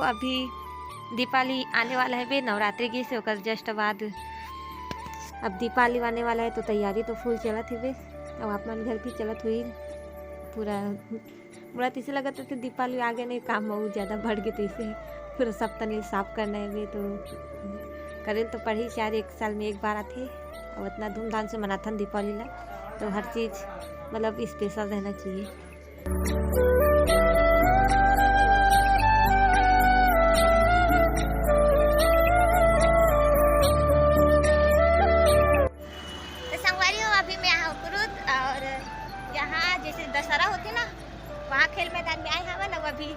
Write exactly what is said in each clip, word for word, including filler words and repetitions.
अभी दीपावली आने वाला हे बे, नवरात्रि गिस हे, ओकर just बाद अब दीपावली आने वाला हे, तो तैयारी तो full चलत हे बे। अब आप मन घर भी चलत होही पूरा, मोला तइसे लगत हे कि दीपावली आगे नहीं, काम बहुत ज़्यादा बढ़ गे, तइसे पूरा सब तनी साफ करना हे बे, तो करे ल तो पड़ही, चार, एक साल में एक बार आथे, अउ इतना धूमधाम से मनाथन दीपावली ला, तो हर चीज़ मतलब special रहना चाहिए। तो संगवारी हो, अभी मैं आए हूँ कुरुद, और यहाँ जैसे दशहरा होथे ना, वहाँ खेल मैदान में आए हवन। अउ अभी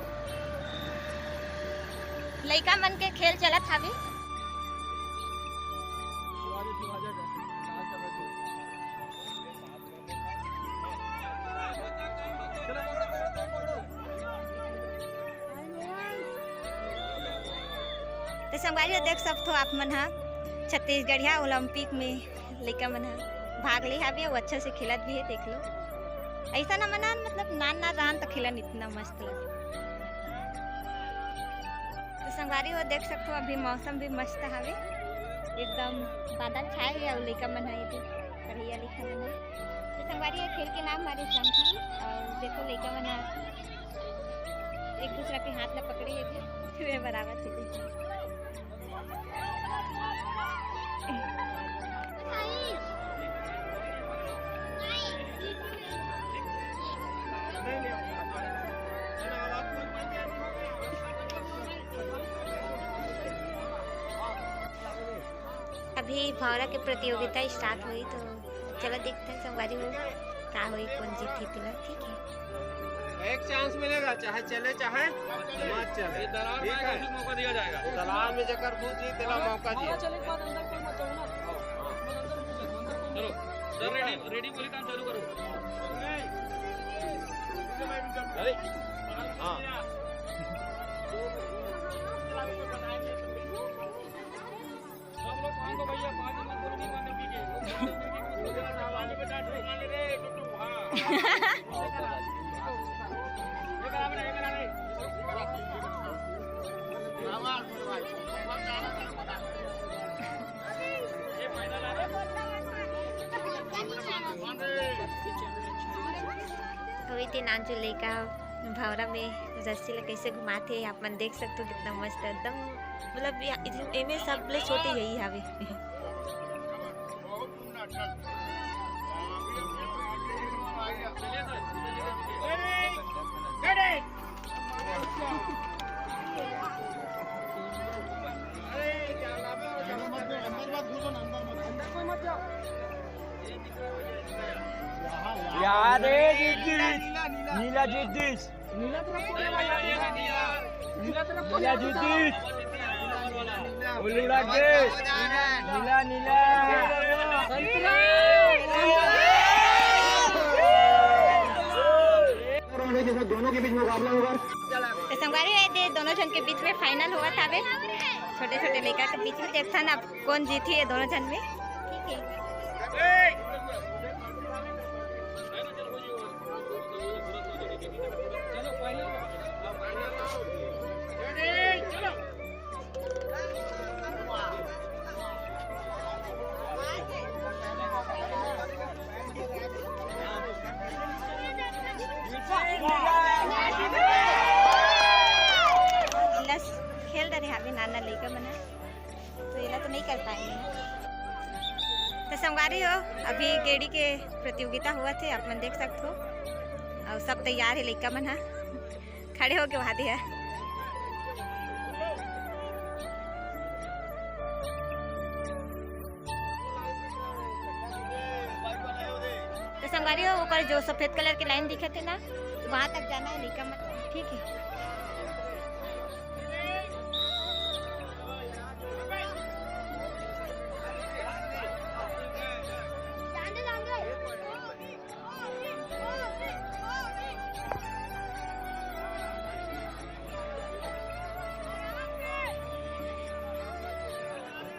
लइका मन के खेल चलत हवे। तो संगवारी हो, देख सकथो आप मन ह, छत्तीसगढ़िया ओलंपिक में लइका मन ह भाग ले हवे अउ अच्छा से खेलत भी हे। देख लो, ऐसा ना मनान, मतलब नान नान रहन तो खेलन इतना मस्त लगे। तो संगवारी हो, देख सकथो अभी मौसम भी मस्त हवे, एकदम बादल छाए हे अउ लइका मन ह एदे पढ़इया लिखा मन ह। तो संगवारी, ये खेल के नाम हरे संगी। अउ देखो, लइका मन ह एक दूसरा के हाथ ला पकड़े हे, फिर बराबर से। अभी भौरा के प्रतियोगिता start होही, तो चलो देखथन संगवारी हो, का होही, कोन जीतही तेला, ठीक हे। एक chance मिलेगा, चाहे चले चाहे मत चले। ये दलाल में ठीक है? मौका दिया जाएगा। दलाल में जेकर घुस जी, तेला मौका दिया। चलो, सर, ready, ready बोली, काम चालू करो। अरे, हाँ। सब लोग भागो भैया, पानी मत बोलो, नहीं मानते पी के। पानी में डांट रो, माने रे, टुटू, हाँ। ये करा बेटा, ये करा रे। ये final आ रहा है। अभी तीन आंचू लइका भौरा में रस्सी ला कैसे घुमाथे, आप मन देख सकथो, कितना मस्त एकदम, मतलब या-, इधर एमे सबले छोटे यही हावे। यार, ए, जीत गई। नीला जीत गई। नीला जीत गई। उल्लूड़ा के। नीला, नीला। दोनों के बीच मुकाबला होगा। तो संगवारी हो, एदे दोनों झन के बीच में final होवत हावे। छोटे छोटे लइका के बीच में देखथन अब कोन जीतही ये दोनों झन में। ठीक है। लस खेल डरे हावे नाना लइका मन ह, तो एला तो नहीं कर पाए। तो संगवारी हो, अभी गेड़ी के प्रतियोगिता होवत हे, आप मन देख सकथो, अउ सब तैयार हे लइका मन ह। खड़े होके वहा दे। तो संगवारी हो, ओकर जो सफेद colour के line दिखत हे ना, वहाँ तक जाना हे लइका मन, ठीक है।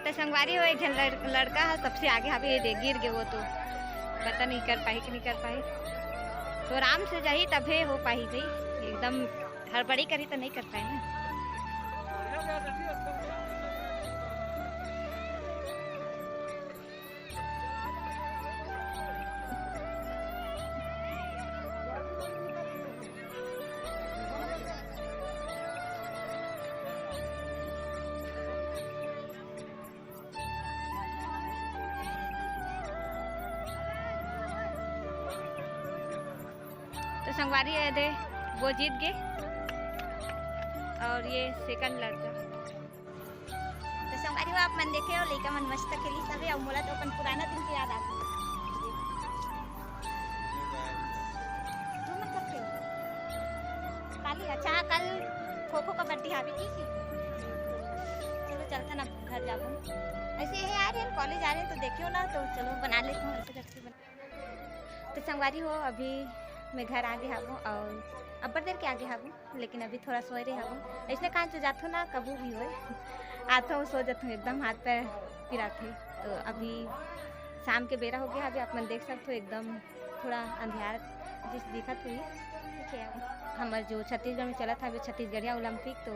त संगवारी हो, एक झन लड़-, लड़का ह सबसे आगे हावे, ये दे गिर गे, वो तो पता नहीं कर पाही कि नहीं कर पाही। तो आराम से जाही तभे हो पाही भाई, एकदम हड़बड़ी करही तो नहीं कर पाही ना। तो संगवारी, ये दे, वो जीत गे और ये सेकंड लड़का। तो संगवारी हो, आप मन देखे हो, लइका मन मस्त खेलिस हवे, अउ मोला तो अपन पुराना दिन के याद आ गे। तुमन कब खेल? काली? अच्छा, हाँ, कल खो खो कबड्डी हावे, ठीक है। चलो, चलथन अब घर जाबो। ऐसे ही आ रहे हैं, कॉलेज आ रहे हैं, तो देखियो ना, तो चलो बना लेते हैं, ऐसे करके बना। तो संगवारी हो, अभी मैं घर आ गे हावों अउ अब्बड़ देर के आ गे हावों, लेकिन अभी थोड़ा सोए रहे हावों। ऐसने कान तो जाथो ना, कभू भी होए, आथों, सो जाथों, एकदम हाथ पैर पिराथे। तो अभी शाम के बेरा हो गे हावे, आप मन देख सकथो, एकदम थोड़ा अंधियार जिस दिखत हुई। ठीक है, हमर जो छत्तीसगढ़ में चलत हावे छत्तीसगढ़िया ओलंपिक, तो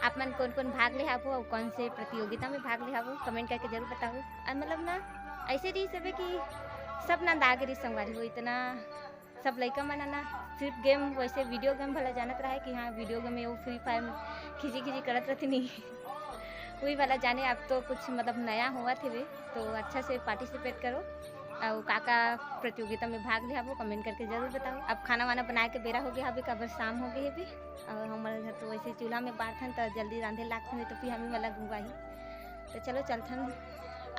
आप मन कौन कौन भाग ले हावो अउ कौन से प्रतियोगिता में भाग ले हावो, कमेंट करके जरूर बताओ। अउ मतलब ना, ऐसे रहिस हवे कि सब नंदा गे रहिस संगवारी हो, इतना सब लइका मन ह ना सिर्फ गेम, वैसे वीडियो गेम भला जानत रहे कि हाँ, वीडियो गेम में वो फ्री फायर में खिजी खिजी करत रहती नहीं। वही वाला जाने, अब तो कुछ मतलब नया होवत हवे, तो अच्छा से पार्टिसिपेट करो। अउ का का प्रतियोगिता में भाग ले हावो, कमेंट करके जरूर बताओ। अब खाना वाना बनाए के बेरा हो गे हावे, काबर शाम हो गे हावे। अउ हमर घर तो वैसे चूल्हा में बारथन, तो जल्दी रांधे लागथन, तो फिर हमी वाला गुंगवाही। तो चलो चलथन,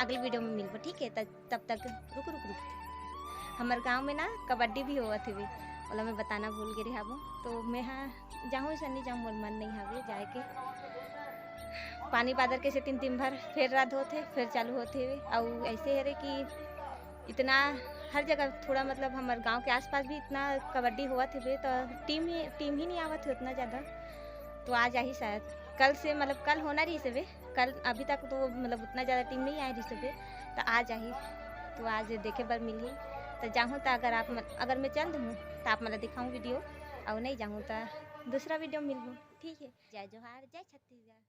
अगले वीडियो में मिलबो, ठीक है? तब तब तक रुक, रुक, रुक। हमर गांव में ना कबड्डी भी होवत हवे, ओला मैं बताना भूल गे रहे हावों। तो मैं हा जाहूँ, ऐसा नहीं जाहूँ, मोर मन नहीं हवे जाए के। पानी बादर के सेती दिन भर फेर रात होत हे, फेर चालू होत हे। अउ ऐसे हरे कि इतना हर जगह थोड़ा, मतलब, हमर गांव के आसपास भी इतना कबड्डी होवत हवे, तो टीम ही, टीम ही नहीं आवत हे उतना ज़्यादा। तो आ जाही शायद कल से, मतलब, कल होना रहिस हवे, कल अभी तक तो, मतलब, उतना ज़्यादा टीम नहीं आए रहिस हवे, तो आ जाही, तो आज देखे बर मिलही। तो जाहूँ तो अगर आप मन, अगर मैं चल दूँ तो आप मन ला दिखाऊँ वीडियो, अउ नहीं जाहूँ तो दूसरा वीडियो में मिलहूँ। ठीक है, जय जोहार, जय छत्तीसगढ़।